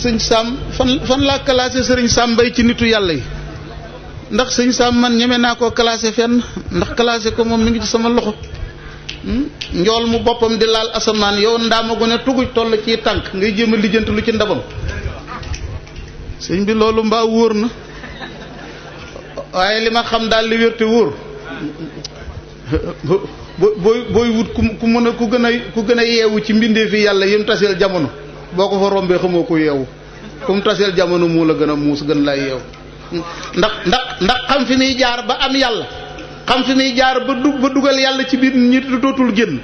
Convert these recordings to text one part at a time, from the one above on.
sëñ Sam fan laa classé sëriñ Sam Mbaye ci nitu yàlla yi ndax sëñ Sam man ñeme naa koo classé fenn ndax classé ko moom mi ngi ci sama loxo njool mu boppam di laal asamaan yow ndaama gu ne tuguj toll ci tànk ngay jéem a lijjanti lu ci ndabam sëñ bi loolu mbaa wóor na waaye li ma xam daal li wér te wóor booy wut ku mën a ku gën a yeewu ci mbindeefi yàlla yim taseel jamono boo ko fa rombee xamoo ko yeewu kum taseel jamono moo la gën a muus gën laa yeewu ndax xam fi muy jaar ba am yàlla xam fi muy jaar ba dugal yàlla ci biir ñi dootul génn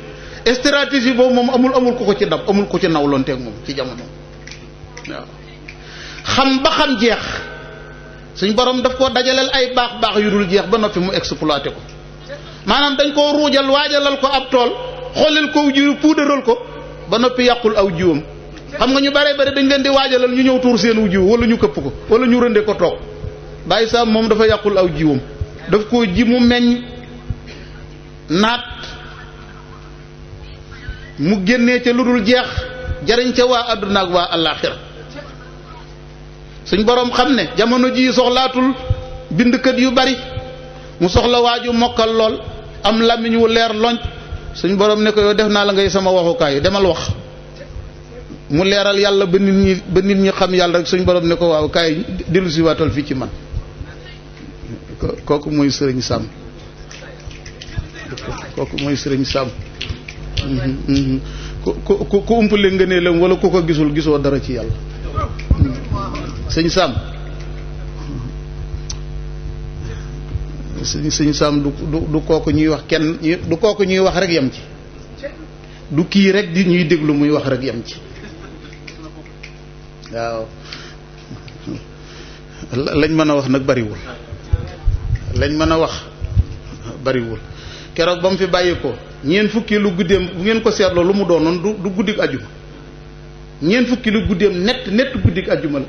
stratégie boobu moom amul ku ko ci dab amul ko ci nawlonteeg moom ci jamono waaw xam ba xam jeex suñ borom daf koo dajaleel ay baax yu dul jeex ba noppi mu exploité ko maanaam dañ koo ruujal waajalal ko ab tool xoolil ko jiw puudaral ko ba noppi yàqul aw jiwam xam nga ñu bare dañ leen di waajalal ñu ñëw tuur seen wu jiw wala ñu këpp ko wala ñu rënde ko toog bàyyi saa moom dafa yàqul aw jiwam daf koo ji mu meññ naat mu génnee ca lu dul jeex jariñ ca waa àdduna ak waa àllaaxira suñ boroom xam ne jamono ji soxlaatul bindkat yu bari mu soxla waaju mokkal lool am làmmiñ wu leer loñ suñ boroom ne ko yow def naa la ngay sama waxukaay demal wax mu leeral yàlla ba nit ñi xam yàlla rek suñ boroom ne ko waaw kaay dellu si waatal fii ci man kooku mooy sëriñ Sam kooku mooy sëriñ Sam ku umpale ngëneelam wala ku ko gisul gisoo dara ci yàlla sëñ Sam sëñ Sam du kooku ñuy wax kenn du kooku ñuy wax rek yem ci du kii rek di ñuy déglu muy wax rek yem ci waaw lañ mën a wax nag bariwul lañ mën a wax bariwul keroog ba mu fi bàyyi ko ñeent fukki lu guddeem bu ngeen ko seetloo lu mu doonoon du guddik ajuma ñeent fukki lu guddeem nett guddik ajuma la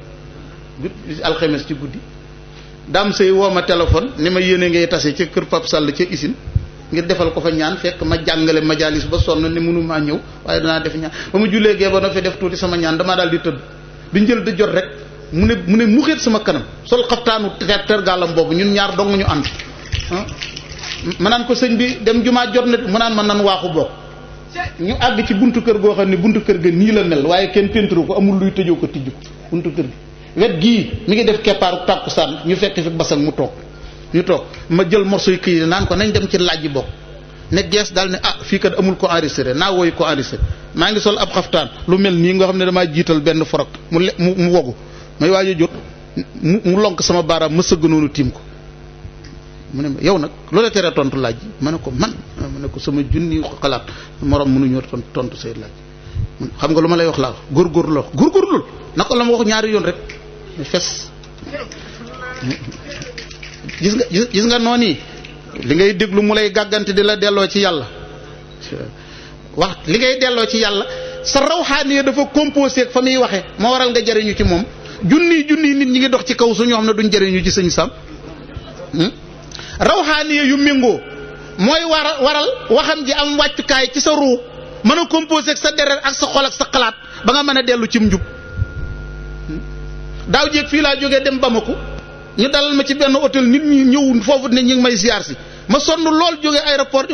alxames ci guddi daam sëy woo ma téléphone ni ma yéene ngay tase ca kër Pape Sall ca usine ngir defal ko fa ñaan fekk ma jàngale majalis ba sonn ne mënumaa ñëw waaye danaa def ñaan ba ma jullee gee ba no fi def tuuti sama ñaan damaa daal di tëdd bi njël di jot rek mu ne mu xeet sama kanam sol xaftaanu ter gàllam boobu ñun ñaar dong ñu ànd ma naan ko sëñ bi dem jumaa jot na mu naan ma nan waaxu bokk ñu àgg ci buntu kër goo xam ne buntu kër ga nii la mel waaye kenn péntru ko amul luy tëjoo ko tijju ko buntu kër gi wet gii mi ngi def keppaaru tàkkusaan ñu fekk fi basang mu toog ñu toog ma jël morceau yi këyit naan ko nañ dem ci laaj ji bokk ne gees daal ne fii kat amul ko enregistré naa wooyu ko enregistré maa ngi sol ab xaftaan lu mel nii nga xam ne damaa jiital benn forog mu wogu may waaj a jot mu lonk sama baaraam ma sëgg noonu tiim ko mu ne ma yow nag loola tere tontu laaj ji ma ne ko man ma ne ko sama junni xalaat morom mënuñoo tontu say laaj xam nga lu ma lay wax laa góorgóorlu naka la ma wax ñaari yoon rek fes gis nga noonu yi li ngay déglu mu lay gàggante di la delloo ci yàlla wax li ngay delloo ci yàlla sa rawxaaniya dafa composé ak fa muy waxee moo waral nga jëriñu ci moom junni nit ñi ngi dox ci kaw su ñoo xam ne duñ jëriñu ci sëñ Sam rawxaaniya yu méngoo mooy waral waxam ji am wàccukaay ci sa ruu mën a composé ak sa deret ak sa xol ak sa xalaat ba nga mën a dellu cim njub daaw jéeg fii laa jógee dem Bamako ñu dalal ma ci benn hôtel nit ñi ñëw foofu ne ñu ngi may ziar si ma sonn lool jógee aéroport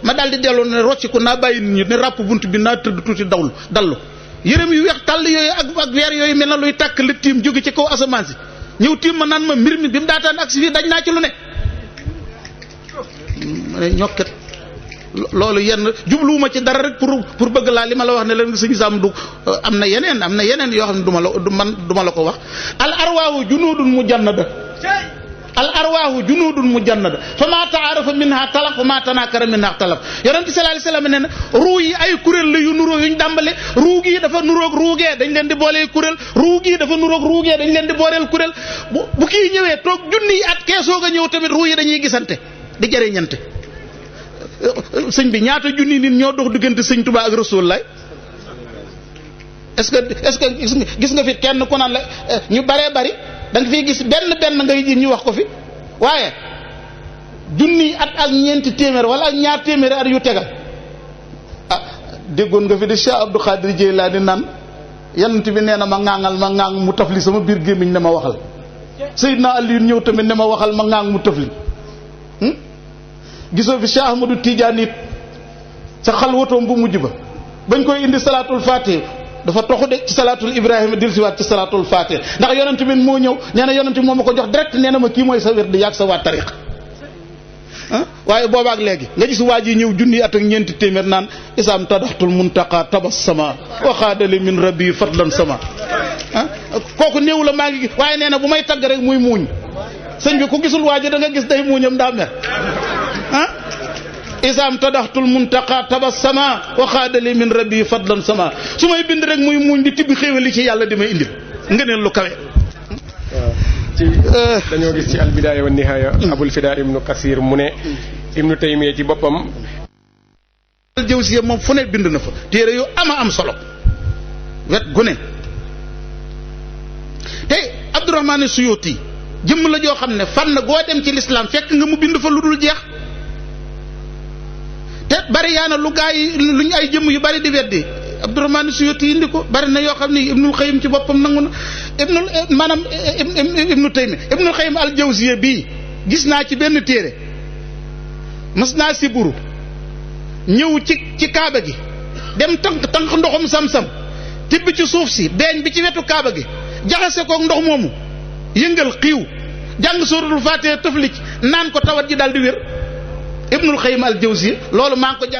ma daal di dellu ne rocciku naa bàyyi nit ñi ne ràpp bunt bi naa tëdd tuuti dallu yërëm yu weex tàll yooyu ak weer yooyu mel na luy tàkk la tiim jóge ci kaw asamaan si ñëw tiim ma naan ma mbir mi bi mu daataan ak si fii daj naa ci lu ne ma ne ñokket loolu yenn jubluwuma ci dara rek pour bëgg laa li ma la wax ne leen sëñ Sam du am na yeneen yoo xam ne duma la ko wax al arwaahu junudun mujannada fa ma taarafa minha talaf fa ma tanakara minha talaf yonent bi sallallahu alayhi wasallam nee na ruu yi ay kuréel la yu nuróo yuñ dàmbale ruu gi dafa nuróog ruugee dañ leen di boolee kuréel ruu gi dafa nuróog ruugee dañ leen di booleel kuréel bu kii ñëwee toog junni at keesoo nga ñëw tamit ruu yi dañuy gisante di jëriñante sëñ bi ñaata junni nit ñoo dox diggante sëñ Tuubaa ak Rasulullah est-ce que gis nga fi kenn ku naan la ñu baree bari da nga fiy gis benn ngay ji ñu wax ko fi waaye junni at ak ñeenti téeméer wala ak ñaar téeméeri at yu tegal déggoon nga fi de Cheikh Abdou Khadir Jeylaani naan yonent bi nee na ma ŋaangal ma ŋaang mu tafli sama biir gémmiñ ne ma waxal Seydina Aliou ñëw tamit ne ma waxal ma ŋaang mu tafli gisoo fi Cheikh Ahmadou Tidiane it sa xalwatoom bu mujj ba bañ koy indi salaatul fatih dafa toxu de ci salaatul Ibrahima dellusiwaat ci salaatul fatih ndax yonent bi moo ñëw nee na yonent bi moo ma ko jox direct nee na ma kii mooy sa wér di yàgg sa waa tariq waaye boobaak léegi nga gis waa ji ñëw junni at ak ñeenti téeméer naan isaam tadaxtul muntaqa tabassama waxaadali min rabbi fadlan sama kooku néew la maa ngi gis waaye nee na bu may tagg rek muy muuñ sëñ bi ku gisul waa ji da nga gis day muuñam daa mer isaam tadaxtul muntaqa tabassama waxaadali min rabbi fadlan sama su may bind rek muy muuñ di tibbi xéewal li ci yàlla di may indil ngëneel lu kawe dañoo gis ci albidaaya wa nihaaya abul fida ibnu kasir mu ne ibnu taymiya ci boppam Al-Jawziyya moom fu ne bind na fa téere yu ama am solo wet gu ne tey Abdurahmaan Suyuti jëmm la joo xam ne fànn goo dem ci lislaam fekk nga mu bind fa lu dul jeex te bari yaa na lu gaa yi luñ ay jëmm yu bari di weddi Abdurahmaan Suyuti indi ko bari na yoo xam ne Ibnul Qayyim ci boppam nangu na Ibnu Taymiya Ibnul Qayyim al-Jawziyya bii gis naa ci benn téere mas naa siburu ñëw ci kaaba gi dem tànk ndoxum sam-sam tibb ci suuf si beeñ bi ci wetu kaaba gi jaxase koog ndox moomu yëngal xiiw jàng suratul Faatiha tëfli ci naan ko tawat ji daal di wér Ibnul Qayyim al-Jawziyya loolu maa ngi ko jàng